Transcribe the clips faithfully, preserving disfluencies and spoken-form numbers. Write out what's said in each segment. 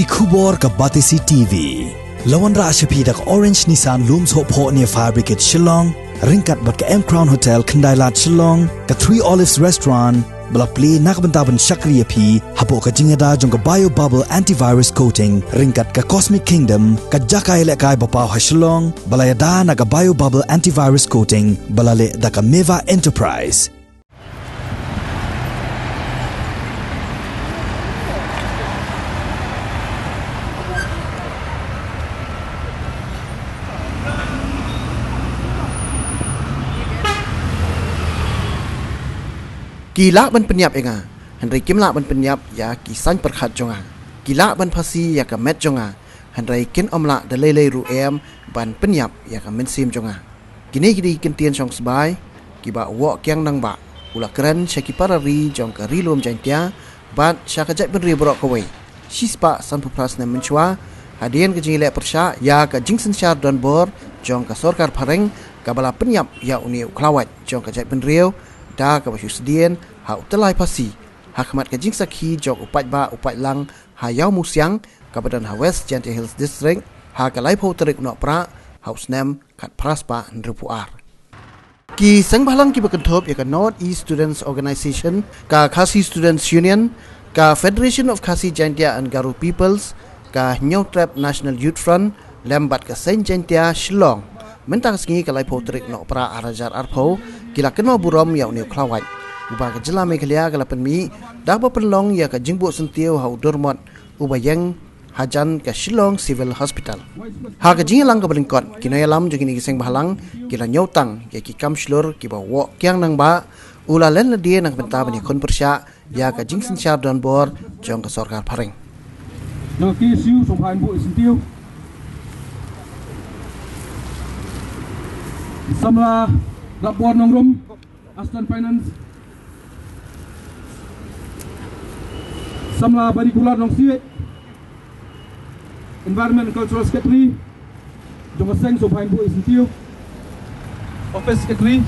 Ki khubor ka Batesi T V. La wanrah sha phi da ka Orange Nissan Lum Sohphoh near Fire Brigade Shillong, ryngkat bad ka M Crown Hotel Khyndailad Shillong, ka Three Olives Restaurant, ba la plie na ka bynta ban shakri ïa phi hapoh ka jingïada jong ka Bio Bubble Antivirus Coating, ryngkat ka Cosmic Kingdom, ka jaka ïalehkai ba paw ha Shillong, ba la ïada na ka Bio Bubble Antivirus Coating, ba la leh da ka Meva Enterprise. Ki lah ban pynïap ïa nga, hynrei kim lah ban pynïap ïa ki saiñ pyrkhat jong nga. Ki lah ban phasi ïa ka met jong nga, hynrei kin ym lah da lei lei ruh em ban pynïap ïa ka mynsiem jong nga. Kine ki dei ki kyntien shong sbai kiba u Woh Kiang Nangbah u la kren sha ki para ri jong ka Ri Lum Jaiñtia bad sha ka jaitbynriew baroh kawei. Shispah sanphew phra snem mynshuwa, hadien ka jingïaleh pyrshah ïa ka jingsynshar donbor jong ka sorkar phareng kaba la pynïap ïa une u khlawait jong ka jaitbynriew, da kaba shu sdien ha u tyllai phasi ha khmat ka jingsakhi jong u paidbah u paidlang ha Ïawmusiang, kaba don ha West Jaintia Hills District, ha ka laiphew tarik u Nohprah ha u snem khatphra spah hynriewphew ar. Ki seng bhalang kiba kynthup ïa ka North East Students Organisation, ka Khasi Students Union, ka Federation of Khasi Jaintia and Garo Peoples, ka Hynñiewtrep National Youth Front, lem bad ka Seng Jaintia Shillong, mynta ka sngi ka laiphew tarik Nohprah ar hajar arphew, ki la kynmaw burom ïa une u khlawait uba ka jylla Meghalaya ka la pynmih da kaba pynlong ïa ka jingbuh syntiew ha u durmot uba ïeng hajan ka Shillong Civil Hospital. Ha ka jingïalang kaba lyngkot, ki nongïalam jong kine ki seng bhalang ki la ñiewtang ïa ki kam shlur kiba u Woh Kiang Nangbah u la len lade na ka bynta ban ïakhun pyrshah ïa ka jingsynshar donbor jong ka sorkar phareng. Nang ki siu song phain bu isin tiu. Samla Rapbor Nongrum, Assistant Finance. Samla Bani Kular Nongsiej, Environment and Cultural Secretary. Jong ka seng song phain bu isin tiu. Office Secretary.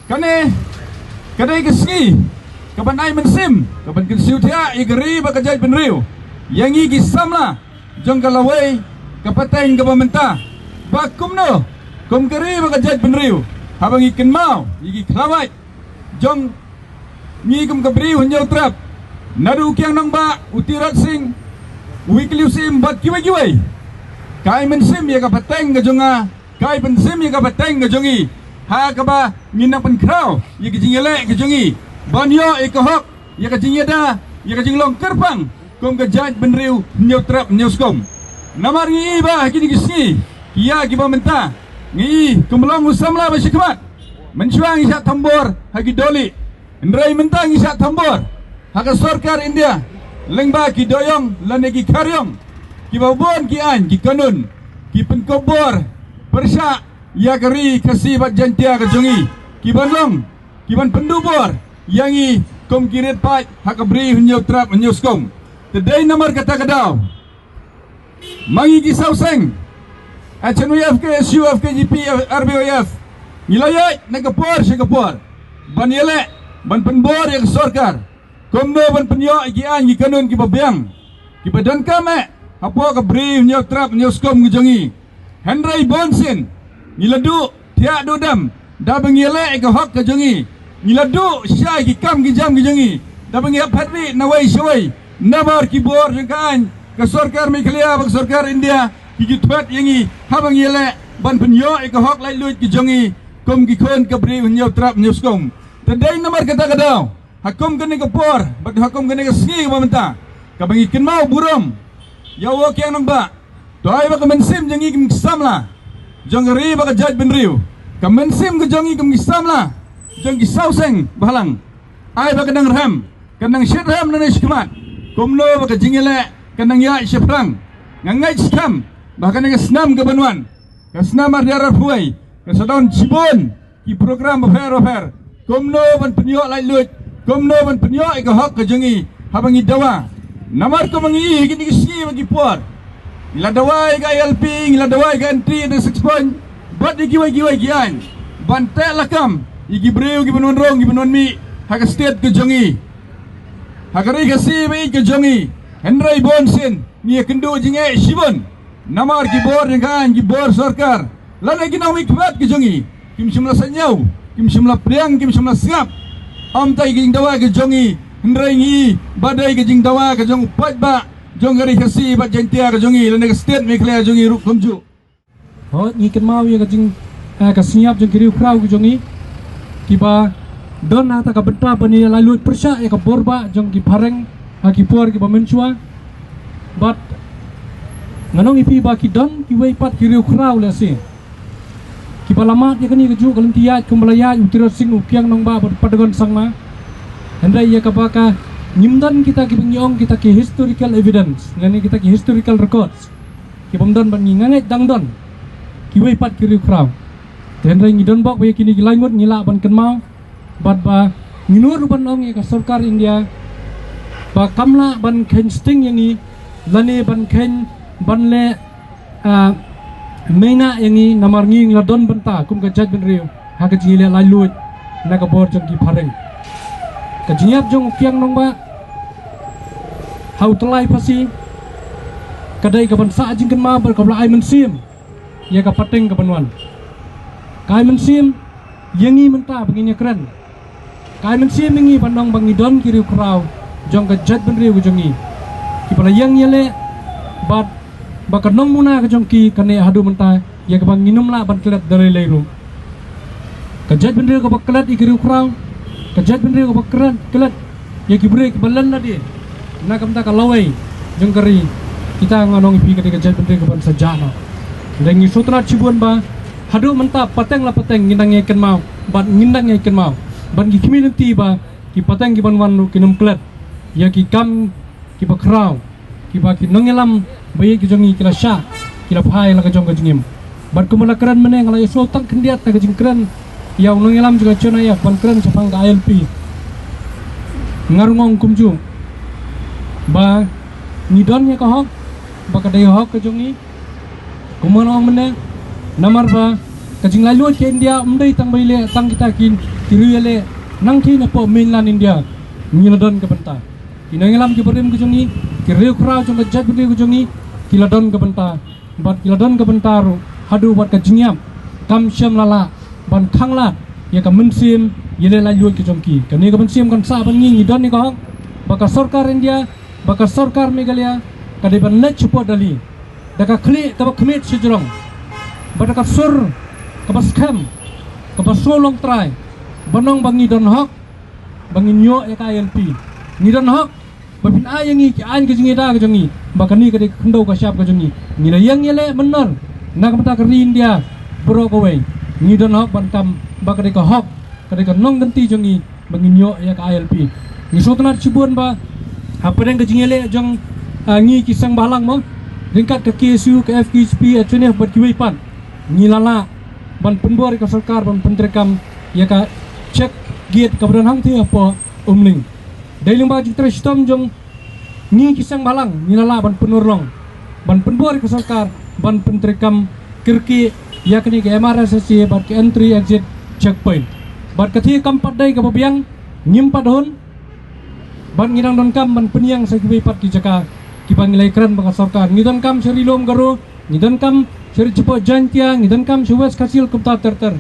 Kane ka dei ka sngi kaban ai mynsiem, kaban kynsiew thiah ïa ka ri bad ka jaitbynriew, ïa ngi ki samla jong ka lawei ka pateng kaba mynta. Ba kumno kum ka ri bad ka jaitbynriew, haba ngi kynmaw ïa ki khlawait jong ngi kum ka Bri u Hynñiewtrep, naduh u Kiang Nangbah, u Tirot Sing, u Wi Kliewsim bad kiwei kiwei, ka ai mynsiem ïa ka pateng ka jong nga, ka ai mynsiem ïa ka pateng ka jong ngi, ha kaba ngin nang pynkhraw ïa ka jingïaleh ka jong ngi ban ïoh ïa ka hok, ïa ka jingïada, ïa ka jinglong kyrpang kum ka jaitbynriew Hynñiewtrep Hynñiewskum. Namar ngi i ba ha kine ki sngi ki ïa kiba mynta, ngi i kum long u samla ba shakhmat. Mynshuwa ngi shah thombor ha ki dohlieh, hynrei mynta ngi shah thombor ha ka sorkar India lyngba ki dohïong lane ki khariong, kiba bun ki aiñ ki kanun ki pynkup bor pyrshah ïa ka ri Khasi bad Jaintia ka jong ngi, kiban long kiban pynduh bor ïa ngi kum ki riewpaid ha ka Bri Hynñiewtrep Hynñiewskum. Te dei namar kata ka daw ma ngi ki saw seng, H N Y F, K S U F, K J P, R B Y F, ngi la ïaid na ka por sha ka por ban ïaleh, ban pynbor ïa ka sorkar kumno ban pynïoh ïa ki aiñ ki kanun kiba biang, kiba donkam eh hapoh ka Bri Hynñiewtrep Hynñiewskum ka jong ngi. Hynrei bunsien ngi la duh thiah duh dem da ba ngi ïaleh ïa ka hok ka jong ngi. Ngi la duh sha ki kam ki jam ki jong ngi da ba ngi hap phet rieh nawei shawei, namar ki bor jong ka aiñ, ka sorkar Meghalaya bad ka sorkar India ki ju thwet ïa ngi haba ngi ïaleh ban pynïoh ïa ka hok laitluid ka jong ngi kum ki khun ka Bri Hynñiewtrep Hynñiewskum. Te dei namar kata ka daw, ha kum kane ka por bad ha kum kane ka sngi kaba mynta, kaba ngi kynmaw burom ïa u Woh Kiang Nangbah, to ai ba ka mynsiem jong ngi kum ki samla jong ka ri bad ka jaitbynriew, ka mynsiem ka jong ngi kum ki samla jong ki saw seng balang. Ai ba ka nang rhem, ka nang shit rhem na ne shikmat. Kumno ba ka jingïaleh ka nang ïaid shaphrang. Nga ngeit skhem ba ha kane ka snam ka ban wan, ka snam ar hajar arphew wei, ka sa don shibun ki program bapher bapher. Kumno ban pynïoh laitluid, kumno ban pynïoh ïa ka hok ka jong ngi haba ngi dawa. Namar kumba ngi ïohi ha kine ki sngi bad ki por, ngi la dawa ïa ka I L P, ngi la dawa ïa ka entry into six point, bad ïa kiwei kiwei ki aiñ ban teh lakam ïa ki briew ki ban wan rung, ki ban wan mih ha ka state ka jong ngi, ha ka ri Khasi ba ïeit ka jong ngi. Hynrei bun sien ngi ïakynduh jingeh shibun namar ki bor jong ka aiñ, ki bor sorkar, lane ki nongmihkhmat ka jong ngi, kim shym la sngewthuh, kim shym la pdiang, kim shym la sngap. Ym dei ka jingdawa ka jong ngi, hynrei ngi ba dei ka jingdawa ka jong u paidbah jong ka ri Khasi bad Jaiñtia ka jong ngi, lane ka state Meghalaya jong ngi ruh kumjuh. Hooid, ngi kynmaw ïa ka jing, eh, ka sngap jong ki riewkhraw ka jong ngi kiba don ha kata ka bynta ban ïaleh laitluid pyrshah ïa ka bor bah jong ki phareng ha ki por kiba mynshuwa. Bad ngan ong ïa phi ba ki don kiwei pat ki riewkhraw lehse kiba la mad ïa kane kajuh ka lynti ïaid kumba la ïaid u Tirot Sing, u Kiang Nangbah bad u Padgon Sangma. Hynrei ïa kaba ka ngim don kita kiba ngi ong kita ki historical evidence lane kita ki historical records. Ki bym don bad ngi, nga ngeit dang don kiwei pat ki riewkhraw. Te hynrei ngi don bok ba ïa kine ki lai ngut ngi lah ban kynmaw bad ba ngi nud ruh ban ong ïa ka sorkar India ba kam lah ban kheiñ sting ïa ngi lane ban kheiñ ban leh, ah, mena ïa ngi namar ngi ngi la don bynta kum ka jaitbynriew ha ka jingïaleh laitluid na ka bor jong ki phareng. Ka jingïap jong u Kiang Nangbah ha u tyllai phasi ka dei ka ban sah jingkynmaw bad kaba la ai mynsiem ïa ka pateng ka ban wan. Ka ai mynsiem ïa ngi mynta ba ngin ïakren. Ka ai mynsiem ïa ngi ban ong ba ngi don ki riewkhraw jong ka jaitbynriew ka jong ngi kiba la ïeng ïaleh bad ba ka nongmuna ka jong ki kane haduh mynta ïa kaba ngin ym lah ban klet da lei lei ruh. Ka jaitbynriew kaba klet ïa ki riewkhraw, ka jaitbynriew kaba klet, klet ïa ki briew kiba len lade na ka bynta ka lawei jong ka ri. Kita ngan ong ïa phi ka dei ka jaitbynriew kaban sa jah noh. Hynrei ngi sngewtynnat shibun ba haduh mynta pateng la pateng ngin dang ïai kynmaw bad ngin dang ïai kynmaw bad ngi khmih lynti ba ki pateng kiban wan ruh kin ym klet ïa ki kam kiba khraw kiba ki nongïalam ba ïeit ki jong ngi ki la shah, ki la phai la ka jong ka jingim. Bad kumba la kren mynne nga la ïohsngew tang khyndiat na ka jingkren ïa u nongïalam jong ka Chennai F ban kren shaphang ka I L P. Nga ruh nga ong kumjuh ba ngi don ïa ka hok ba ka dei hok ka jong ngi. Kumba nga ong mynne namar ba ka jinglaitluid ka India ym dei tang ba ïaleh tang kita ki, ki riew ïaleh nangta napoh mainland India. Ngi la don ka bynta. Ki nongïalam kiba rim ka jong ngi, ki riewkhraw jong ka jaitbynriew ka jong ngi, ki la don ka bynta. Bad ki la don ka bynta ruh haduh bad ka jingïap kam shym la lah ban khanglad ïa ka mynsiem ïaleh laitluid ka jong ki. Kane ka mynsiem kan sah ban ngi, ngi don ïa ka hok ba ka sorkar India, ba ka sorkar Meghalaya ka dei ban leit shapoh Delhi da ka khlieh kaba khmied shajrong bad da ka sur kaba skhem, kaba sngewlong trai ban ong ba ngi don hok ba ngin ïoh ïa ka I L P. Ngi don hok ba phin ai ïa ngi ki aiñ ka jingïada ka jong ngi, ba kane ka dei ka khyndew ka shyiap ka jong ngi. Ngi la ïeng ïaleh mynno na ka bynta ka ri India baroh kawei. Ngi don hok ban kam ba ka dei ka hok, ka dei ka nongkynti jong ngi ba ngin ïoh ïa ka I L P. Ngi sngewtynnat shibun ba hapdeng ka jingïaleh jong, ah, ngi ki seng bhalang mo, ryngkat ka K S U, ka F K J P, H N F bad kiwei pat, ngi la lah ban pynbor ïa ka sorkar ban pyntreikam ïa ka check gate kaba don hangtei hapoh Umling. Dei lyngba ka jingtrei shitom jong ngi ki seng bhalang ngi la lah ban pynurlong, ban pynbor ïa ka sorkar ban pyntreikam kyrkieh ïa kane ka M R S S A bad ka entry exit checkpoint. Bad katei kam pat dei kaba biang, ngim pat hun, bad ngi dang donkam ban pynïeng sha kiwei pat ki jaka kiba ngi la ïakren bad ka sorkar. Ngi donkam sha Ri Lum Garo, ngi donkam sha Ri Chapoh Jaiñtia, ngi donkam sha West Khasi Hills kumta ter ter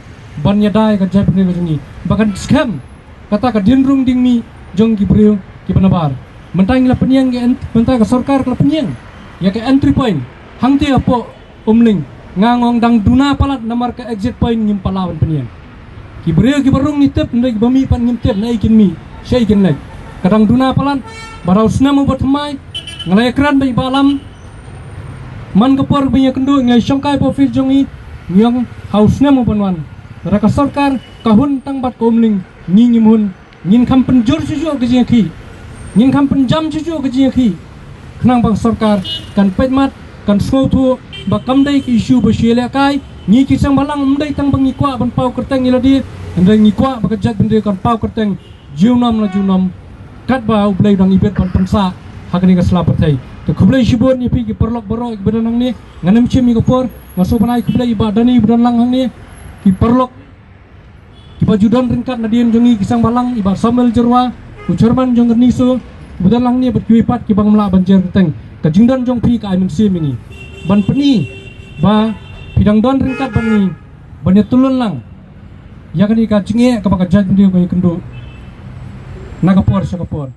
ban ïada ïa ka jaitbynriew ka jong ngi ba kan skhem kata ka dienrung diengmih jong ki briew kiba nabar. Mynta ngi la pynïeng ïa ka en-, mynta ka sorkar ka la pynïeng ïa ka entry point hangtei hapoh Umling. Nga ong dang duna palat namar ka exit point ngim pat lah ban pynïeng. Ki briew kiba rung ngi tip, hynrei kiba mih pat ngim tip naei kin mih, shaei kin leit. Ka dang duna palat, bad ha u snem uba thymmai nga la ïakren bad i Bah Lam. Man ka por ba ngi ïakynduh ngi la shongkai hapoh office jong i, ngi ong ha u snem uban wan Lada ka sorkar ka hun tang bad ka umling, ngi ngim hun. Ngin kham pynjur shuh shuh ka jingïakhih, ngin kham pynjam shuh shuh ka jingïakhih, khnang ba ka sorkar kan peit mat, kan sngewthuh ba kam dei ka issue ba shu ïalehkai. Ngi ki seng bhalang ym dei tang ba ngi kwah ban paw kyrteng ïa lade, hynrei ngi kwah ba ka jaitbynriew kan paw kyrteng junom la junom, katba U Blei u dang ibit ban pynsah ha kane ka sla pyrthei. Te khublei shibun ïa phi ki paralok baroh kiba don hangne. Ngan ym shim ïa ka por, nga sngewbha ban ai khublei ïa i Bah Dani ba don lang hangne, ki paralok kiba ju don ryngkat nadien jong ngi ki seng bhalang, i Bah Samuel Jyrwa, u chairman jong ka NESO, kiba don lang hangne bad kiwei pat kiba ngam lah ban jer kyrteng. Ka jingdon jong phi ka ai mynsiem ïa ngi ban pyni ba phi dang don ryngkat bad ngi ban ïatylli lang ïa kane ka jingeh kaba ka jaitbynriew ka ïakynduh na ka por sha ka por.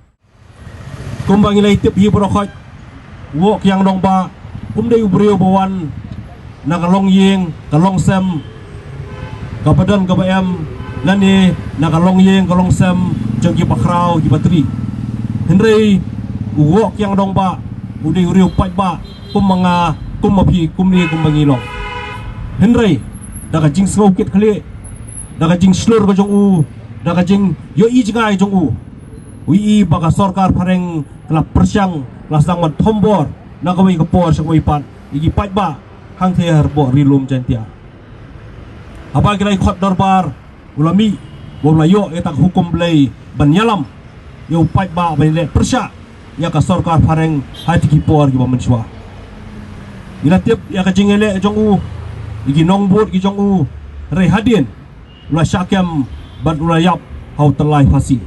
Kumba ngi la ïatip hi baroh khoit, u Woh Kiang Dongbah um dei u briew ba wan na ka longïing ka longsem kaba don kaba em, lane na ka longïing ka longsem jong kiba khraw kiba tri. Hynrei u Woh Kiang Dongbah u dei u briew paidbah kum ma nga, kum ma phi, kumne kumba ngi long. Hynrei da ka jingsngew kit khlieh, da ka jingshlur ka jong u, da ka jingïohi jngai jong u, u ïohi ba ka sorkar phareng ka la pyrshang, ka la sdang ban thombor na kawei ka por sha kawei pat ïa ki paidbah hangtei ha Ri Lum Jaiñtia. Haba ki la ïa khot dorbar, u la mih, u la ïoh ïa ka hukum Blei ban ïalam ïa u paidbah ban ïaleh pyrshah ïa ka sorkar phareng ha kito ki por kiba mynshuwa. Ngi la tip ïa ka jingïaleh jong u, ïa ki nongbud ki jong u, hynrei hadien u la shah kem bad u la ïap ha u tyllai phasi.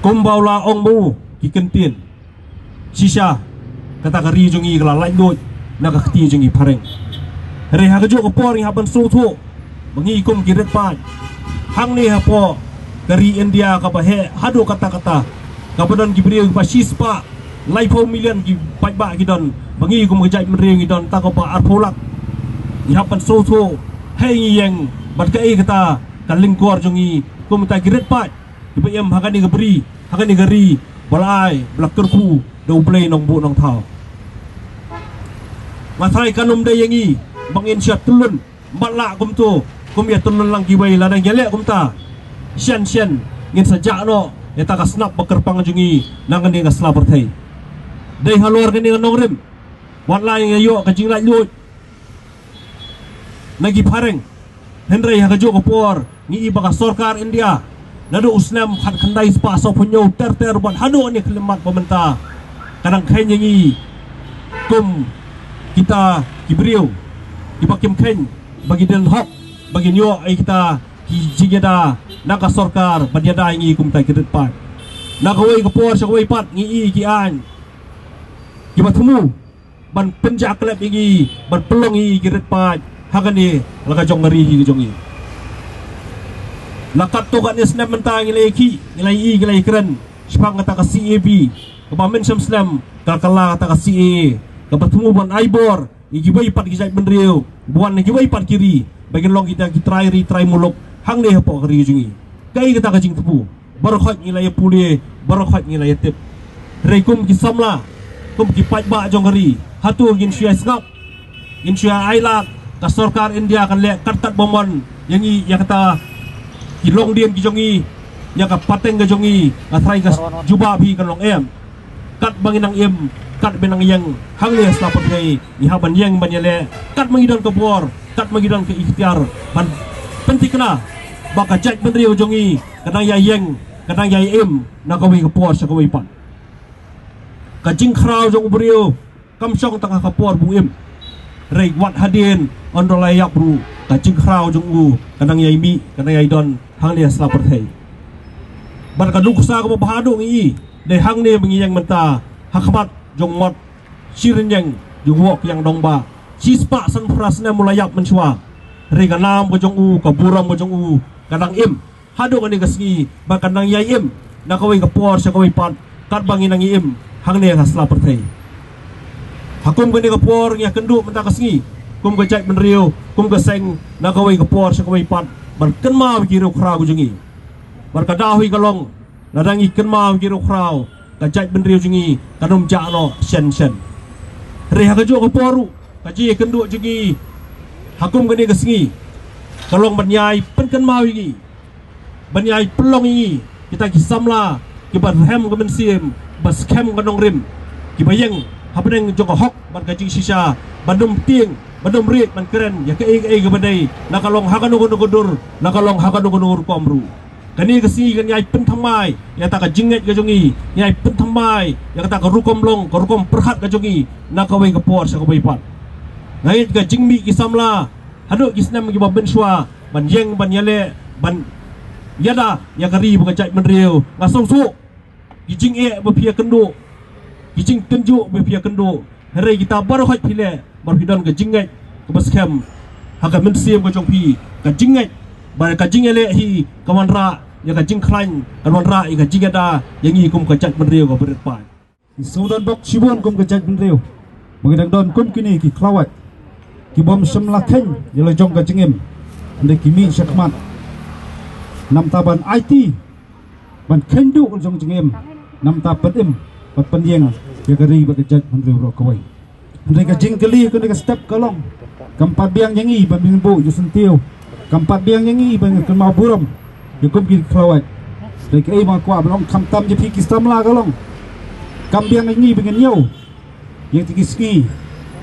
Kumba u la ong ma u, ki kyntien, shisha kata ka ri jong ngi ka la laitluid na ka kti jong ngi phareng. Hynrei ha kajuh ka por ngi hap ban sngewthuh ba ngi kum ki rit paid hangne hapoh ka ri India kaba heh haduh katta katta, kaba don ki briew kiba shispah laiphew million ki paidbah ki don, ba ngi kum ka jaitbynriew ngi don tang kaba arphew lak. Ngi hap ban sngewthuh hei ngi ïeng bad kaei kata ka lyngkor jong ngi kum kita ki rit paid kiba im ha kane ka bri, ha kane ka ri ba la ai, ba la kyrkhu da U Blei Nongbuh Nongthaw. Nga tharai kan ym dei ïa ngi ba ngin shu tyllun, ym pat lah kumto, kum ïa tyllun lang kiwei, lada ngi ïaleh kumta, shen shen ngin sa jah noh ïa kata ka snap ba kyrpang jong ngi na kane ka sla pyrthei. Dei halor kane ka nongrim, wat la ngi ïoh ka jinglaitluid na ki phareng. Hynrei ha kajuh ka por ngi i ba ka sorkar India, naduh u snem khatkhyndai spah sawphew hynñiew ter ter bad haduh kane ka khyllipmat ba mynta, ka dang kheiñ ïa ngi kum kita ki briew kiba kim kheiñ ba ki don hok, ba kin ïoh ïa kita ki jingïada na ka sorkar ban ïada ïa ngi kum kita ki rit paid. Na kawei ka por sha kawei pat ngi i ki aiñ kiba thmu ban pynjah klep ïa ngi, ban pynlong ïa ngi ki rit paid ha kane la ka jong ka ri hi ka jong ngi. La katto katne snem mynta ngi la ïakhih, ngi la ïohi, ngi la ïakren shaphang kata ka C A B, kaba mynshem snem ka la kylla kata ka C A A, kaba thmu ban ai bor ïa kiwei pat ki jaitbynriew ba wan na kiwei pat ki ri ba kin long kita ki trai ri trai muluk hangne hapoh ka ri jong ngi. Kaei kata ka jingthmu? Baroh khoit ngi la ïa pule, baroh khoit ngi la ïa tip. Hynrei kum ki samla, kum ki paidbah jong ka ri, hato ngin shu ïa sngap, ngin shu ïa ailad ka sorkar India kan leh kat kat ba mon ïa ngi, ïa kata ki longdien ki jong ngi, ïa ka pateng ka jong ngi? Nga tharai ka jubab hi kan long em. Katba ngi nang im, katba ngi nang ïeng hangne ha sla pyrthei, ngi hap ban ïeng ban ïaleh katba ngi don ka bor, katba ngi don ka iktiar ban pynthikna ba ka jaitbynriew jong ngi ka nang ïa ïeng, ka nang ïa im na kawei ka por sha kawei pat. Ka jingkhraw jong u briew kam shong tang ha ka por ba u im. Hynrei wat hadien un da la ïap ruh, ka jingkhraw jong u ka nang ïa mih, ka nang ïa don hangne ha sla pyrthei. Bad ka nuksa kaba bha haduh ngi i, dei hangne ba ngi ïeng mynta ha khmat jong u mot shi rynïeng jong u Woh Kiang Dongbah. Shispah sanphew phra snem u la ïap mynshuwa. Hynrei ka nam ka jong u, ka burom ka jong u ka dang im haduh kane ka sngi, bad ka nang ïa im na kawei ka por sha kawei pat, katba ngi nang im hangne ha sla pyrthei. Ha kum kane ka por ngi ïakynduh mynta ka sngi kum ka jaitbynriew, kum ka seng, na kawei ka por sha kawei pat, ban kynmaw ïa ki riewkhraw ka jong ngi. Bad ka daw hi ka long, lada ngi kynmaw ïa ki riewkhraw, ka jaitbynriew jong ngi kan ym jah noh shen shen. Hynrei ha kajuh ka por ruh, ka jingïakynduh jong ngi Ha kum kane ka sngi ka long ban ïai pynkynmaw ïa ngi, ban ïai pynlong ïa ngi kita ki samla kiba rhem ka mynsiem, ba skhem ka nongrim, kiba ïeng hapdeng jong ka hok bad ka jingshisha, ban ym tieng, ban ym rieh ban kren ïa kaei kaei kaba dei, la ka long ha kano kano ka dur, la ka long ha kano kano ka rukom ruh. Kane ka sngi kan ïai pynthymmai ïa kata ka jingngeit ka jong ngi, ïai pynthymmai ïa kata ka rukom long, ka rukom pyrkhat ka jong ngi na kawei ka por sha kawei pat. Nga ngeit ka jingmih ki samla haduh ki snem kiba mynshuwa ban ïeng ban ïaleh ban ïada ïa ka ri bad ka jaitbynriew. Nga sngewthuh ki jingeh ba phi ïakynduh, ki jingtynjuh ba phi ïakynduh, hynrei kita baroh khoit phi leh ba phi don ka jingngeit kaba skhem ha ka mynsiem ka jong phi, ka jingngeit ba ka jingïaleh hi ka wanrah ïa ka jingkhlaiñ, ka wanrah ïa ka jingïada ïa ngi kum ka jaitbynriew kaba rit paid. Ngi sngewdon bok shibun kum ka jaitbynriew ba ngi dang don kum kine ki khlawait ki bym shym la kheiñ ïa la jong ka jingim, hynrei ki mih shakhmat namar ban aiti ban kheiñ duh jong jingim, namar ban pynim, ban pynïeng ïa ka ri bad ka jaitbynriew baroh kawei. Hynrei ka jingkylli kane ka step ka long, kam pat biang ïa ngi ban bynbun ïa syntiew, kam pat biang ïa ngi ban kynmaw burom ïa kum ki khlawait. Hynrei kaei ba nga kwah ban ong khamtam ïa phi ki samla ka long, kam biang ïa ngi ban ngin ñiew ïa kata ki sngi,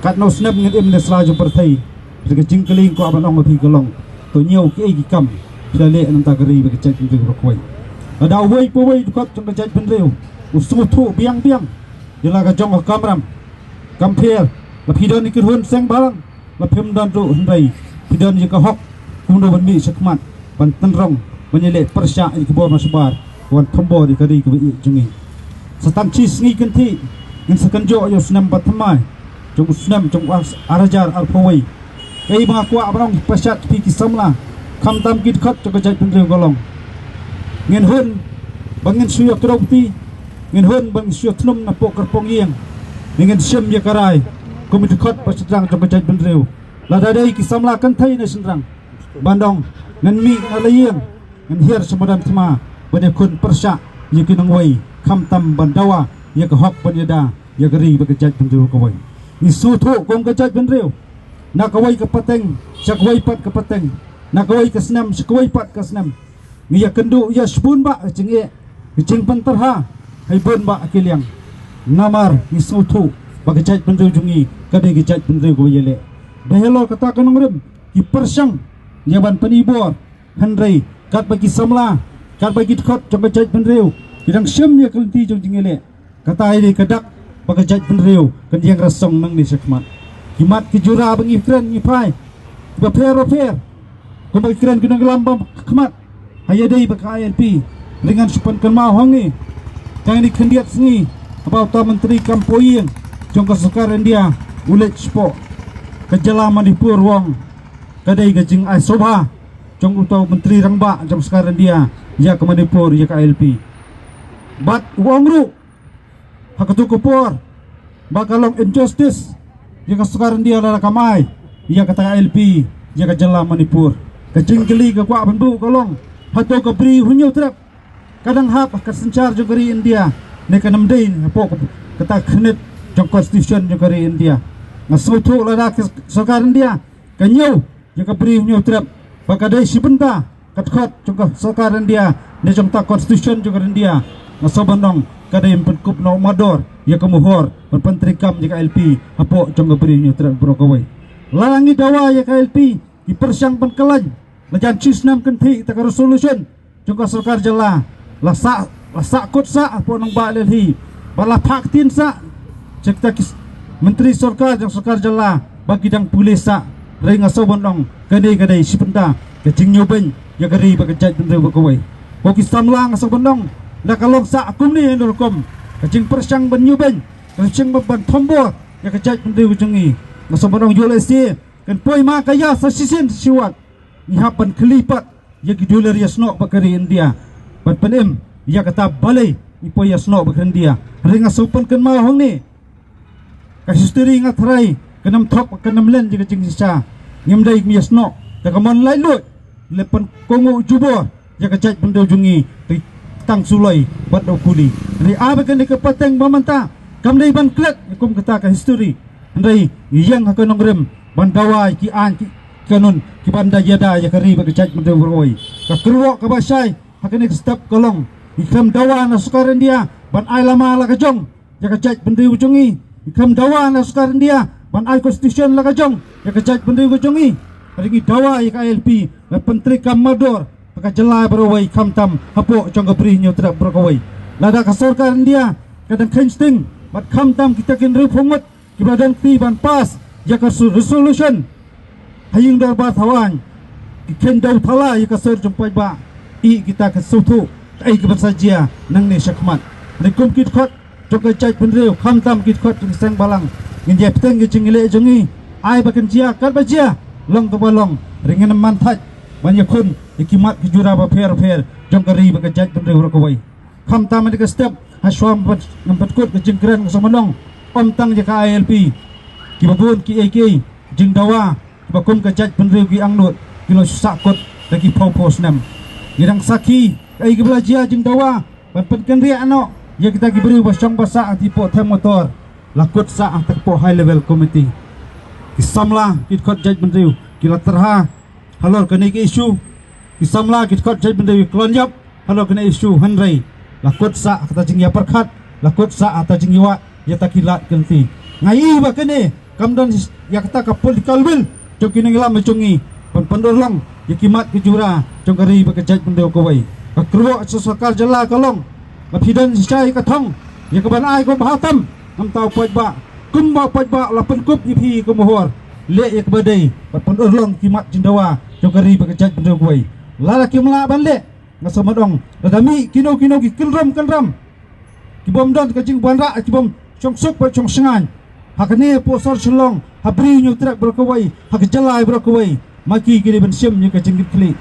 katno snem ngin im ne sla jong pyrthei. Te ka jingkylli nga kwah ban ong ïa phi ka long, to ñiew kiei ki kam phi la leh na ka bynta ka ri bad ka jaitbynriew baroh kawei. Lada uwei pa uwei u dkhot jong ka jaitbynriew u sngewthuh biang biang ïa la ka jong ka kamram, kam pher la phi don ïa ki rhun seng bhalang, la phim don ruh, hynrei phi don ïa ka hok kumno ban mih shakhmat ban tynrong, ban ïaleh pyrshah ïa ki bor mashbar, wan thombor ïa ka ri kaba ïeit jong ngi. Sa tang shi sngi kynthih ngin sa kynjoh ïa u snem bathymmai jong u snem jong u ar hajar arphew wei. Kaei ba nga kwah ban ong pyrshah ïa phi ki samla, khamtam ki dkhot jong ka jaitbynriew ka long, ngin hun ba ngin shu ïa kdew kti, ngin hun ba ngin shu ïa thnum na poh kyrpong ïing, ngin shim ïa ka rai kum ki dkhot ba shynrang jong ka jaitbynriew. Lada dei ki samla kynthei ne shynrang, ban ong ngin mih na la ïing, ngin hiar sha madan thma ban ïakhun pyrshah ïa ki nongwei, khamtam ban dawa ïa ka hok ban ïada ïa ka ri bad ka jaitbynriew kawei. Ngi sngewthuh kum ka jaitbynriew, na kawei ka pateng sha kawei pat ka pateng, na kawei ka snem sha kawei pat ka snem, ngi ïakynduh ïa shibun bah ka jingeh, ka jingpyntarha ha bun bah ki liang. Namar ngi sngewthuh ba ka jaitbynriew jong ngi ka dei ka jaitbynriew kaba ïaleh. Ba halor kata ka nongrim ki pyrshang ïa ban pynibor, hynrei katba ki samla, katba ki dkhot jong ka jaitbynriew ki dang shim ïa ka lynti jong jingïaleh, kata ïa ka dak ba ka jaitbynriew kan ïeng rasong nangne shakhmat. Ki mat ki jura ba ngi kren ngi phai ba pher ba pher, kumba ki kren ki nongïalam ba khmat ha ïadei bad ka I L P. Ynda ngan shu pynkynmaw hangne, tang ïa kane khyndiat sngi haba uta u Myntri kam poh ïing jong ka sorkar India u leit shapoh ka jylla Manipur, u ong ka dei ka jingai sngewbha jong uta u Myntri Rangbah jong sorkar India ïa ka Manipur, ïa ka I L P. Bad u ong ruh ha katu ka por ba ka long injustice ïa ka sorkar India lada kam ai ïa kata ka I L P ïa ka jylla Manipur. Ka jingkylli ka kwah ban buh ka long, hato ka Bri u Hynñiewtrep ka dang hap ha ka synshar jong ka ri India ne kan ym dei hapoh kata ka khyndiat jong constitution jong ka ri India? Nga sngewthuh lada ka sorkar India ka ñiew ïa ka Bri u Hynñiewtrep ba ka dei shi bynta ka dkhot jong ka sorkar India ne jong ka constitution jong ka India, nga sngewbha ban ong ka dei ban pynkup noh mardor ïa ka mohor ban pyntreikam ïa ka I L P hapoh jong ka Bri u Hynñiewtrep baroh kawei. Lada ngi dawa ïa ka I L P, ki pyrshang ban kyllaiñ, la jan shi snem kynthih ïa ka resolution jong ka sorkar jylla, la sah, la sahkut sah hapoh nongbah Delhi, bad la phah ktien sah sha kita ki s-, myntri sorkar jong sorkar jylla ba ki dang pule sah. Hynrei nga sngewbha ban ong kane ka dei shi bynta ka jingñiewbeiñ ïa ka ri bad ka jaitbynriew baroh kawei. Ko ki samla, nga sngewbha ban ong, la ka long sah kumne, ha kano rukom ka jingpyrshang ban ñiewbeiñ, ka jingpyrshang ban, ban thombor ïa ka jaitbynriew jong ngi. Nga sngewbha ban ong ïa lade kan poi ma ka ïa sa shisien sa shiwat. Ngi hap ban kylli pat ïa ki dulir ïasnoh bad ka ri India ban pynim ïa kata balei ngi poi ïasnoh bad ka ri India. Hynrei nga sngewbha ban pynkynmaw hangne, ka history nga tharai kan ym thok, kan ym len ïa ka jingshisha. Ngim dei ban ïasnoh da ka mon laitluid, lehse pynkohnguh jubor ïa ka jaitbynriew jong ngi, te tang suloi bad da u kuli. Hynrei ha kane ka pateng ba mynta kam dei ban klet ïa kum kata ka history. Hynrei ngi ïeng ha ka nongrim ban dawa ïa ki aiñ, ki, kanun ki ban da ïada ïa ka ri bad ka jaitbynriew baroh kawei. Ka kyrwoh kaba shai ha kane ka step ka long, ngi khlem dawa na sorkar India ban ai lama la ka jong ïa ka jaitbynriew ka jong ngi. Ngi khlem dawa na sorkar India ban ai constitution la ka jong ïa ka jaitbynriew ka jong ngi. Hynrei ngi dawa ïa ka I L P ban pyntreikam mardor ha ka jylla baroh kawei, khamtam hapoh jong ka Bri Hynñiewtrep baroh kawei. Lada ka sorkar India ka dang kheiñ sting bad khamtam kita ki hynriewphew ngut kiba don kti ban pass ïa ka su-, resolution ha ïing dorbar thawaiñ, ki kheiñ da u thala ïa ka sur jong paidbah, i kita ki sngewthuh kaei kaban sa jia nangne shakhmat. Hynrei kum ki dkhot jong ka jaitbynriew, khamtam ki dkhot jong ki seng balang, ngin ïai bteng ki jingïaleh jong ngi, ai ba kan jia katba jia, long kaba long, hynrei ngin ym man thait ban ïakhun ïa ki mat ki jura bapher bapher jong ka ri bad ka jaitbynriew baroh kawei. Khamtam ha kane ka step, ha shuwa ngam pynkut ka jingkren, nga sngewdong, ym tang ïa ka I L P, kiba bun kiei kiei, jingdawa kiba kum ka jaitbynriew ki angnud ki la shu sahkut da ki phew phew snem. Ngi dang sakhi kaei kaba la jia, jingdawa ban pynkynriah noh ïa kita ki briew ba shong ba sah ha ki poh them motor, la kut sah ha ka poh high level committee. Ki samla ki dkhot jaitbynriew ki la tyrha halor kane ka issue. Ki samla ki dkhot jaitbynriew ki kloi ïap halor kane ka issue, hynrei la kut sah ha kata jingïapyrkhat, la kut sah ha kata jingïawad ïa kita ki lad ki lynti. Nga i ba kane kam don ïa kata ka political will jong ki nongïalam jong ngi ban pynurlong ïa ki mat ki jura jong ka ri bad ka jaitbynriew kawei. Ka kyrwoh sha sorkar jylla ka long, lada phi don shisha ïa ka thong ïa ka ban ai ka bha tam, namar u paidbah, kumba u paidbah la pynkup ïa phi kum u hor, leh ïa kaba dei bad pynurlong ki mat jingdawa jong ka ri bad ka jaitbynriew kawei. Lada kim lah ban leh, nga sngewdong, lada mih kino kino ki kynrum kynram, ki bym don ka jingwanrah, ki bym shong suk bad shong shngaiñ ha kane hapoh sor Shillong, ha Bri Hynñiewtrep baroh kawei, ha ka jylla baroh kawei, ma ki ki dei ban shim ïa ka jingkitkhlieh.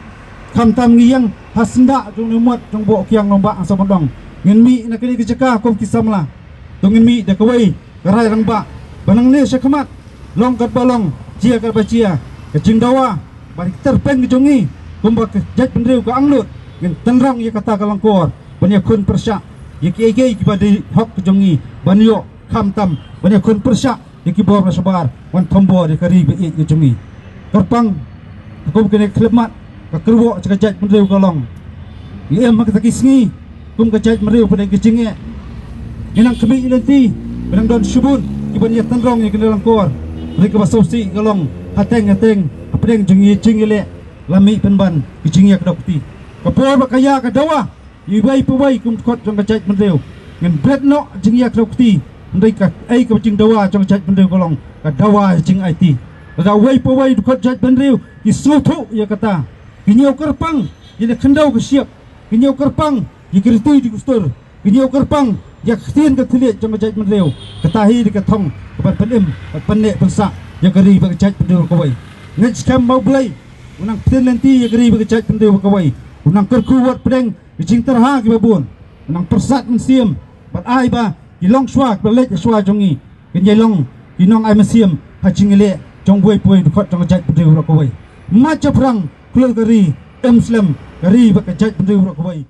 Khamtam ngi ïeng ha syndah jong une u mot jong Boh Kiang Nangbah, nga sngewdong, ngin mih na kane ka jaka kum ki samla, to ngin mih da kawei ka rai rangbah ba nangne shakhmat, long katba long, jia katba jia, ka jingdawa bad ki tyrpeng ki jong ngi kumba ka jaitbynriew ka angnud, ngin tynrong ïa kata ka lyngkor ban ïakhun pyrshah ïa kiei kiei kiba dei hok ki jong ngi ban ïoh, khamtam ban ïakhun pyrshah ïa ki bor ba shabar, ban thombor ïa ka ri ba ïeit ka jong ngi. Kyrpang, ha kum kane ka khyllipmat, ka kyrwoh sha ka jaitbynriew ka long, ngi im ha kita ki sngi kum ka jaitbynriew, pdeng ka jingeh, ngi nang khmih lynti, ba nang don shibun kiban ïatynrong ïa kane ka lyngkor. Hynrei kaba sngewsih ka long, hateng hateng hapdeng jong ngi jingïaleh, la mih pynban ki jingïakdew kti. Ka por ba ka ïa ka dawa ïa uwei pa uwei kum dkhot jong ka jaitbynriew, ngin bret noh jingïakdew kti. Hynrei kaei kaba jingdawa jong ka jaitbynriew ka long, ka dawa ïa jingaiti. Lada uwei pa uwei dkhot jaitbynriew ki sngewthuh ïa kata, ki ñiew kyrpang ïa la khyndew ka shyiap, ki ñiew kyrpang ïa ki riti ki dustur, ki ñiew kyrpang ïa ka ktien ka thylliej jong ka jaitbynriew, kata hi dei ka thong kaban pynim bad pynneh pynsah ïa ka ri bad ka jaitbynriew kawei. Ngeit skhem ba U Blei u nang pynlynti ïa ka ri bad ka jaitbynriew kawei, u nang kyrkhu wat pdeng ki jingtyrha kiba bun, u nang pyrsad mynsiem bad ai ba ki longshuwa kiba leit shuwa jong ngi kin ïai long ki nongai mynsiem ha jingïaleh jong uwei pa uwei dkhot jong ka jaitbynriew kawei. Mat shaphrang khlur ka ri, im slem ka ri bad ka jaitbynriew kawei.